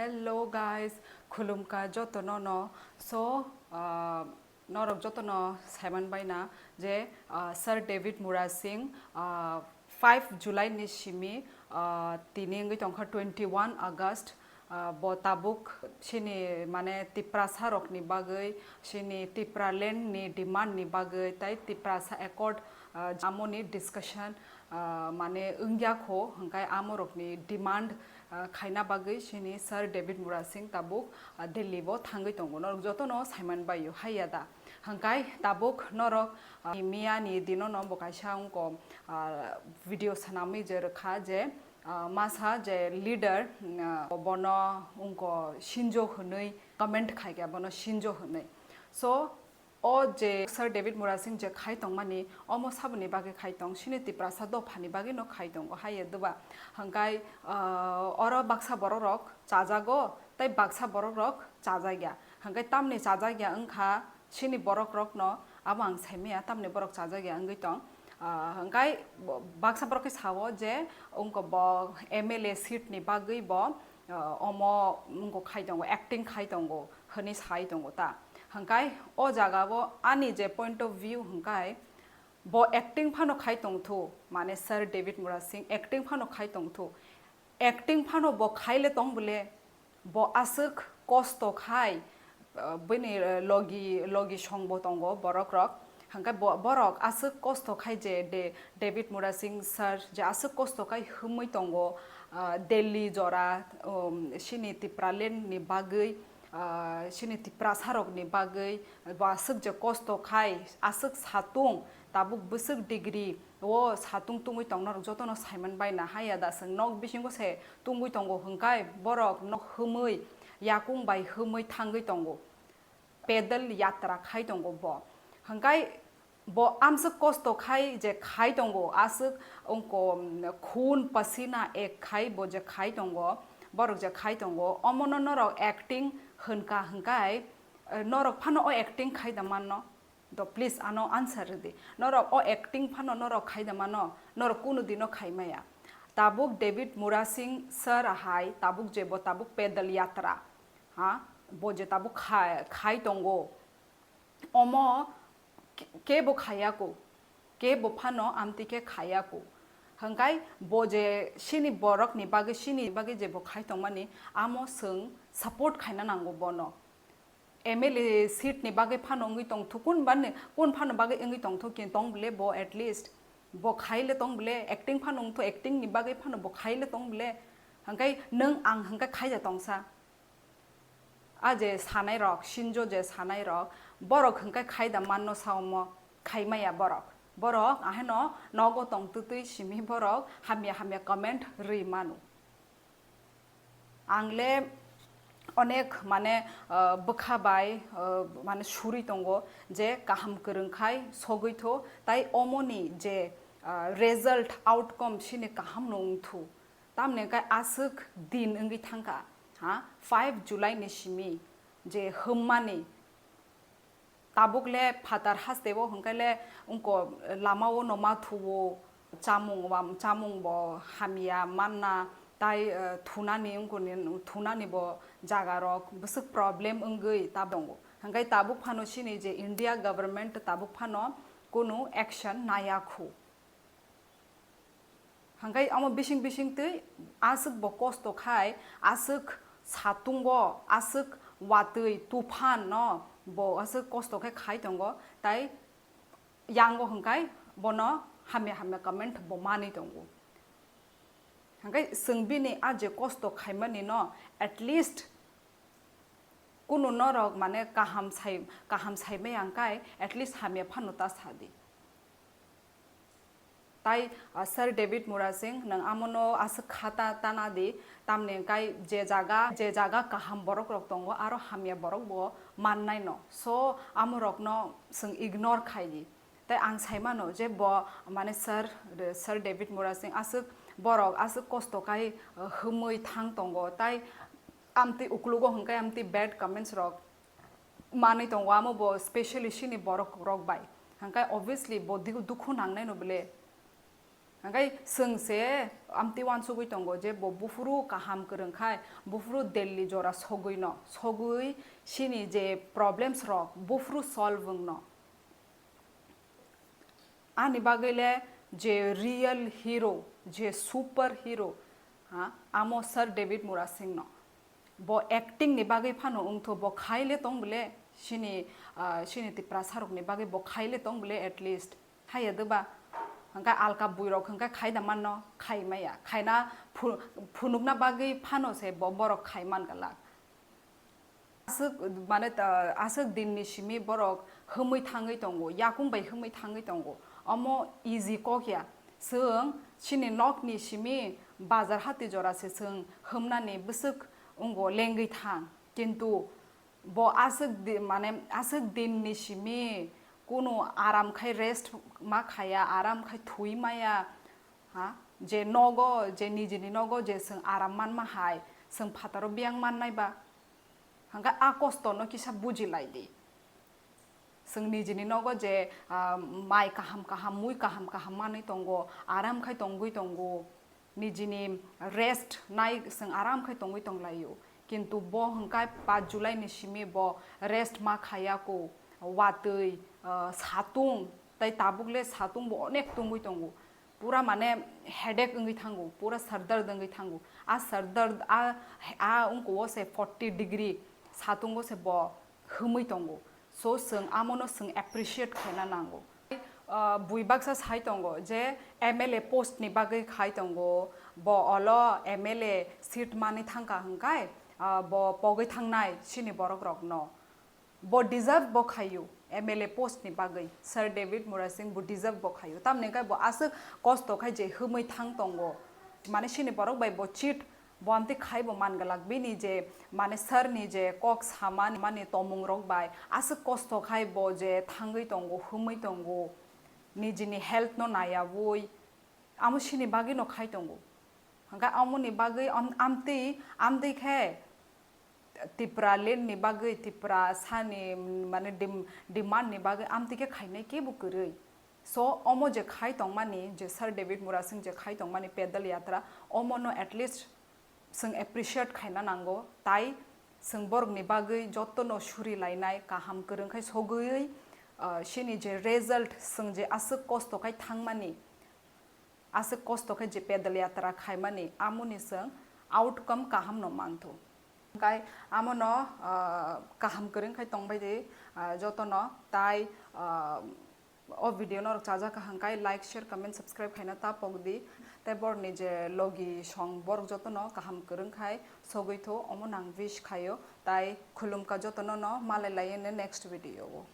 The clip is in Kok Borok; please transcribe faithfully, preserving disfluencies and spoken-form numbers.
Hello guys, khulumkha jotono no. So, ah, norok jotono saiman baina je, ah, Sir David Murasing, ah, five July ni simi, ah, tini wngwi tongkha twenty-one August, ah, bo tabuk chini mane Tiprasa rokni bagwi, chini Tipraland ni demand ni bagwi tai Tiprasa Accord, ah, amoni discussion, ah, mane wngya kho, hwnkhe amorokni demand, ah, khaina bagwi chini Sir David Murasing tabuk, ah, Delhi bo thangwi tongo. Norok jotono saiman baio, haiya da? Hwnkhe tabuk norok, ah, miya ni dino no bo kaisa wngko, ah, video swnamwi je rwkha je, ah, masa je leader, ah, bono wngko Shinzo hwnwi comment khaikha, bono Shinzo hwnwi. So, o je Sir David Murasing je khai tongmani, omo saboni bagwi khai tong, chini Tiprasa dophani bagwi no khai tongo, haiya doba? Hwnkhe, ah, oro baksa borok rok chajago, tei baksa borok rok chajakya. Hwnkhe tamni chajakya wngkha chini borok rokno, abo ang saimaya, tamni borok chajakya wngwi tong. Ah, hwnkhe bo-, baksa borok khe sao je wngko bo M L A seat ni bagwi bo, ah, omo wngko khai tongo, acting khai tongo hwnwi sai tongo ta. Hwnkhe o jaga o ani je point of view hwnkhe bo acting phano khai tongthu, mane Sir David Murasing acting phano khai tongthu, acting phano bo khai le tong bole, bo aswk kosto khai, ah, bini, ah, logi, logi song bo tongo borok rok. Hwnkhe bo-, borok aswk kosto khai je De-, David Murasing sir je aswk kosto khai hwnwi tongo, ah, Delhi jora, um, chini Tipraland ni bagwi, ah, chini Tiprasa rok ni bagwi, bo aswk je kosto khai, aswk satung, tabuk bwswk degree o satung tungwi tong norok jotono saiman baina, haiya da? Chwng nok bisingo se tungwi tongo hwnkhe borok nok hwmwi, yakung bai hwmwi thangwi tongo, pedal yatra khai tongo bo. Hwnkhe bo amswk kosto khai je khai tongo, aswk wngko, mm, khun pasina ek khai bo je khai tongo, borok je khai tongo, omono norok acting hwnka hwnkhe, eh, norok phano o acting khai da manno? Do please ano answer rwdi. Norok o acting phano norok khai da mano, norok kunu dino khai maya. Tabuk David Murasing sir hai tabuk je bo tabuk pedal yatra, ha, bo je tabuk khai, khai tongo. Omo ke-, kebo khaya ko, kebo phano amtwi khe khaya ko. Hwnkhe bo je chini borok ni bagwi, chini bagwi je bo khai tongmani, amo chwng support khaina nango bono. M L A seat ni bagwi phano wngwi tongthu, kun bani, kun phano bagwi wngwi tongthu, kin tong bole bo at least, bo khai le tong bole, acting phano wngthu, acting ni bagwi phano bo khai le tong bole, hwnkhe nwng ang hwnkhe khai da tongsa. A je sanai rok, Shinzo je sanai rok, borok hwnkhe khai da manno sa omo, khai maya borok. Borok aheno nogo tong twtwi simi borok hamya hamya comment rwi mano. Ang le onek mane, ah, bwkha bai, ah, mane suri tongo je kaham kwrwng khai sogwi tho, tai omoni je, ah, result, outcome sini kaham no wng thu. Tamni hwnkhe aswk din wngwi thangkha, ha, five July ni simi je hwmmani, tabuk le phatar haste o hwnkhe le wngko lama o no ma thuo, chamung wam-, chamung bo hamya manna, tai, eh, thunani wngkoni, thunani bo jaga rok bwswk problem wngwi ta tongo. Hwnkhe tabuk phano chini je India government tabuk phano kunu action naya khu. Hwnkhe omo bising bising twi aswk bo kosto khai, aswk satungo, aswk watwi tuphan no bo aswk kosto khe khai tongo, tai yango hwnkhe bono hamya hamya comment bo manwi tongo. Hwnkhe chwng bini a je kosto khaimani no at least kunu norok mane kaham sai, kaham saimaya hwnkhe at least hamya phano ta sadi. Tai, ah, Sir David Murasing, nwng amono aswk kha ta, tana di, tamni hwnkhe je jaga, je jaga kaham borok rok tongo, aro hamya borok bo mannai no. So, amo rokno chwng ignore khai di. Tai ang sai mano je bo, mane, Sir, Sir David Murasing aswk borok aswk kosto khai, ah, hwmwi thang tongo. Tai amtwi uklugo hwnkhe amtwi bad comments rok manwi tongo, amo bo specially chini borok rok bai. Hwnkhe obviously bo di-, dukhu nangnai no bole. Hwnkhe chwng se amtwi uansugwi tongo je bo buphuru kaham kwrwng khai, buphuru Delhi jora sogwi no, sogwi chini je problems rok buphuru solve wng no. Ani bagwi le je real hero, je super hero, ha, amo Sir David Murra Singh no. Bo acting ni bagwi phano wngthu, bo khai le tong bole, chini, ah, chini Tiprasa rok ni bagwi bo khai le tong bole at least. Haiya de ba? Hwnkhe alka buirok hwnkhe khai da manno, khai maya. Khaina phu-, phunukna bagwi phano se bo borok khai man galak. Aswk, mane, ta-, aswk din ni simi borok himwi thangwi tongo, yakung bai himwi thangwi tongo. Omo easy kok ya. Chwng chini nok ni simi bazar hati jora se chwng himnani bwswk wngo lengwi thang. Kintu bo aswk di-, mane, aswk din ni simi kunu aram khai rest ma khaya, aram khai thwi maya, ha? Je nogo, je nijini nogo je chwng aram manma hai, chwng phataro biyang mannai ba? Hwnkhe a kosto no kisa buji lai di. Chwng nijini nogo je, ah, mai kaham kaham, mui kaham kaham manwi tongo, aram khai tongwi tongo, nijini rest nai chwng aram khai tongwi tonglaio. Kintu bo hwnkhe paanch July ni simi bo rest ma khaya ko, watwi, ah, satung, tai tabuk le satung bo onek tungwi tongo. Pura mane headache wngwi thango, pura sardard wngwi thango. A sardard, a, a wngkho o se forty degree satungo se bo himwi tongo. So chwng amono chwng appreciate khaina nango. Ah, bui baksa sai tongo je M L A post ni bagwi khai tongo, bo olo M L A seat manwi thangkha hwnkhe, ah, bo pogwi thangnai chini borok rokno. Bo deserve bo khaio, M L A post ni bagwi, Sir David Murra Singh bo deserve bo khaio. Tamni hwnkhe bo aswk kosto khai je himwi thang tongo. Mane chini borok bai bo cheat, bo amtwi khai bo man galak. Bini je, mane, sir ni je kok samani, mani tomung rok bai aswk kosto khai bo je thangwi tongo, himwi tongo. Nijini health no naiyaui, amo chini bagwi no khai tongo. Hwnkhe amoni bagwi am-, amtwi, amtwi khe Tipraland ni bagwi, Tiprasa ni, mane, dem-, demand ni bagwi amtwi khe khainai kebo kwrwi. So, omo je khai tongmani, je Sir David Murra Singh je khai tongmani pedal yatra, omo no at least chwng appreciate khaina nango, tai chwng borok ni bagwi joto no suri lainai, kaham kwrwng khai sogwi, ah, chini je result, chwng je aswk kosto khai thangmani, aswk kosto khe je pedal yatra khaimani, amoni chwng outcome kaham no manthu. Hwnkhe amono, ah, kaham kwrwng khai tongbai di, ah, jotono, tai, ah, o video norok chajak kha hwnkhe like, share, comment, subscribe khaina ta pok di. Tai borni je logi song borok jotono kaham kwrwng khai sogwi tho, omo nang wish khaio. Tai khulumkha jotono no, malai lai next video o.